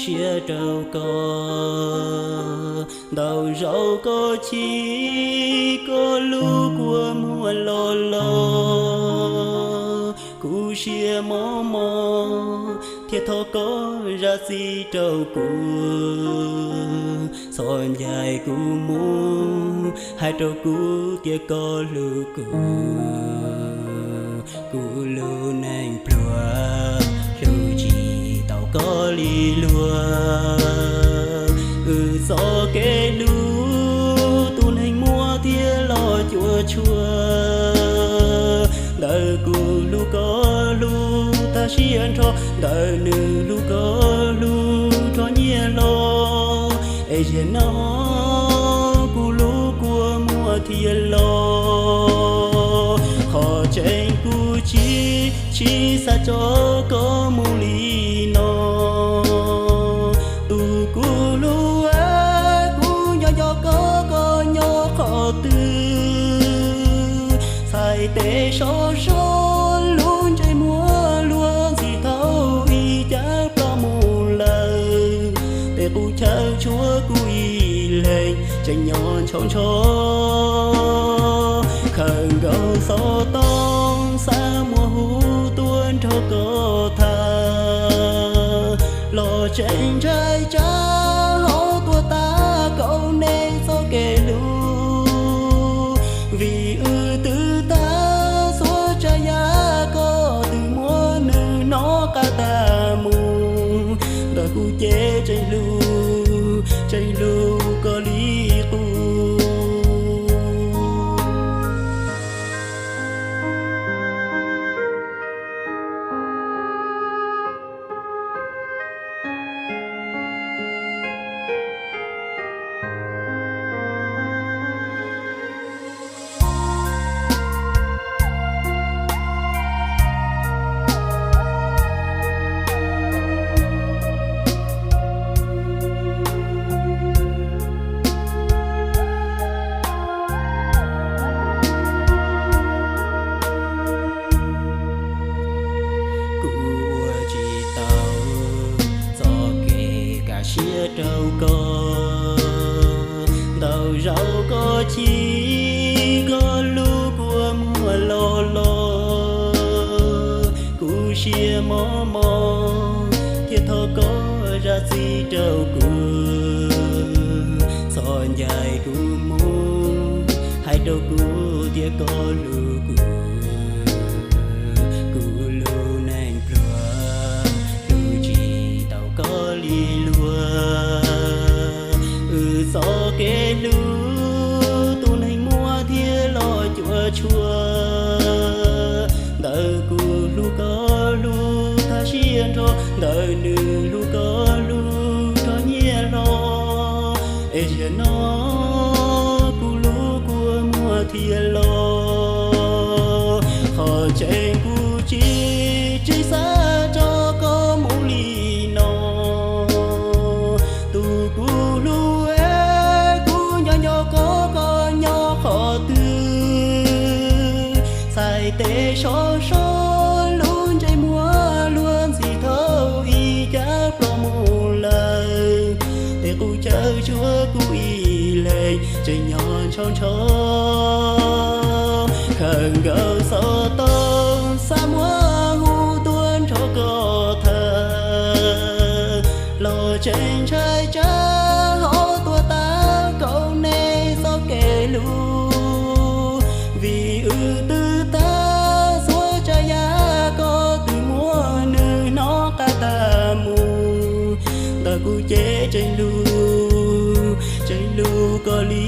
siab rau koj. Ntau zaus koj chim koj lub kua muag los los, kuv siab mob mob thiaj thov koj zam txim rau kuv. Txhob ncaim kuv mus, hais rau kuv tias koj hlub kuv. Kuv lub neej pluag, hlub tsis tau koj li luag. Wb txoj kev hlub, tus neeg muaj thiab los cuam tshuam. Ntawm kuv hlub koj hlub tag siab nrho, ntawm nws hlub koj hlub rho nyiaj hlo. Es zaum no kuv lub kua muag thiaj los, qhov tseeb kuv tsis, tsis xav tso koj mus li no. Tus kuv hlub, kuv nco nco koj, koj nyob qhov twg? Txhais tes sov so, lub ntsej muag luag ntxhi thaum ub cas ploj mus lawm. Tej qub chaw tshuav kuv ib leeg tseem nyob ntshaus ntsho. Khawm nkaus xov tooj xa muaj hu tuaj nrog koj tham, los tseem ntshai tsam ho tuag tas kaum nej txoj kev hlub. Vim wb twb tag xuas tsav yam koj twb muab nws hnov qab tag mus. Ntawm kuv ces tseem hlub, tseem hlub koj li qub. Kuv ua tsis tau txoj kev kaj siab rau koj. Ntau zaus koj chim koj lub kua muag los los, kuv siab mob mob thiaj thov koj zam txim rau kuv. Txhob ncaim kuv mus, hais rau kuv tias koj hlub kuv. Kuv lub neej pluag, hlub tsis tau koj li luag. Wb txoj kev hlub, tus neeg muaj thiab los cuam tshuam. Ntawm kuv hlub koj hlub tag siab nrho, ntawm nws hlub koj hlub rho nyiaj hlo. Es zaum no kuv lub kua muag thiaj los, qhov tseeb kuv tsis, tsis xav tso koj mus li no. Tus kuv hlub, kuv nco nco koj, koj nyob qhov twg? Txhais tes sov so, lub ntsej muag luag ntxhi thaum ub cas ploj mus lawm. Tej qub chaw tshuav kuv ib leeg tseem nyob ntshaus ntsho. Khawm nkaus xov tooj xa muaj hu tuaj nrog koj tham, los tseem ntshai tsam ho tuag tas kaum nej txoj kev hlub. Vim wb twb tag xuas tsav yam koj twb muab nws hnov qab tag mus. Ntawm kuv ces tseem hlub, tseem hlub koj li